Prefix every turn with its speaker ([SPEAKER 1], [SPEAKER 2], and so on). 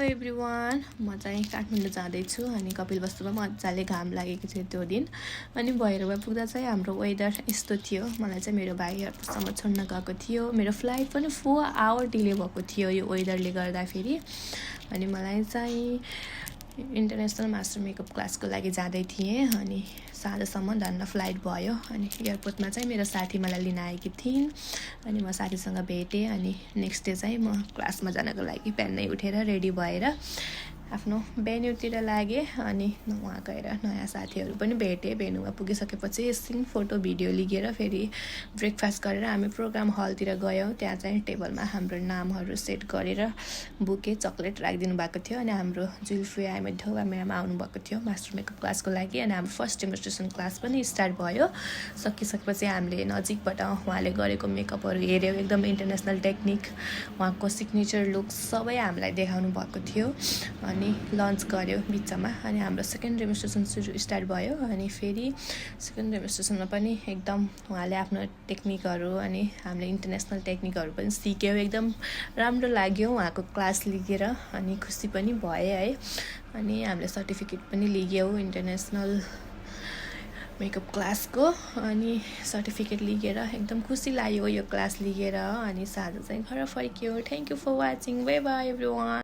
[SPEAKER 1] Everyone म चाहिँ काठमाडौँ जाँदैछु अनि कपिलवस्तुमा मजाले घाम लागेको थियो त्यो दिन अनि भैरवा पुग्दा चाहिँ हाम्रो वेदर यस्तो थियो। मलाई चाहिँ मेरो भाइहरूसँग छोड्न गएको थियो। मेरो फ्लाइट पनि 4 आवर डिले भएको थियो यो वेदरले गर्दाखेरि। अनि मलाई चाहिँ इन्टरनेसनल मास्टर मेकअप क्लासको लागि जाँदै थिएँ अनि साँझसम्म धन्न फ्लाइट भयो। अनि एयरपोर्टमा चाहिँ मेरो साथी मलाई लिन आएकी थिइन् अनि म साथीसँग भेटेँ। अनि नेक्स्ट डे चाहिँ म क्लासमा जानको लागि बिहानै उठेर रेडी भएर आफ्नो भेन्यूतिर लागेँ अनि वहाँ गएर नयाँ साथीहरू पनि भेटेँ। भेन्यूमा पुगिसकेपछि एकछिन फोटो भिडियो लिएर फेरि ब्रेकफास्ट गरेर हामी प्रोग्राम हलतिर गयौँ। त्यहाँ चाहिँ टेबलमा हाम्रो नामहरू सेट गरेर बुके चक्लेट राखिदिनु भएको थियो अनि हाम्रो जुल्फी आइमेढो म्याम आउनुभएको थियो मास्टर मेकअप क्लासको लागि। अनि हाम्रो फर्स्ट डेमोन्स्ट्रेसन क्लास पनि स्टार्ट भयो। सकिसकेपछि हामीले नजिकबाट उहाँले गरेको मेकअपहरू हेऱ्यौँ। एकदम इन्टरनेसनल टेक्निक, उहाँको सिग्नेचर लुक सबै हामीलाई देखाउनु भएको थियो। अनि लन्च गऱ्यो बिचमा अनि हाम्रो सेकेन्ड डेमोन्स्ट्रेसन स्टार्ट भयो। अनि फेरि सेकेन्ड डेमोन्स्ट्रेसनमा पनि एकदम उहाँले आफ्नो टेक्निकहरू अनि हामीले इन्टरनेसनल टेक्निकहरू पनि सिक्यौँ। एकदम राम्रो लाग्यो उहाँको क्लास लिएर अनि खुसी पनि भएँ है। अनि हामीले सर्टिफिकेट पनि लियौँ इन्टरनेसनल मेकअप क्लासको। अनि सर्टिफिकेट लिएर एकदम खुसी लाग्यो यो क्लास लिएर। अनि साँझ चाहिँ घर फर्क्यौँ। Thank you for watching. Bye bye everyone.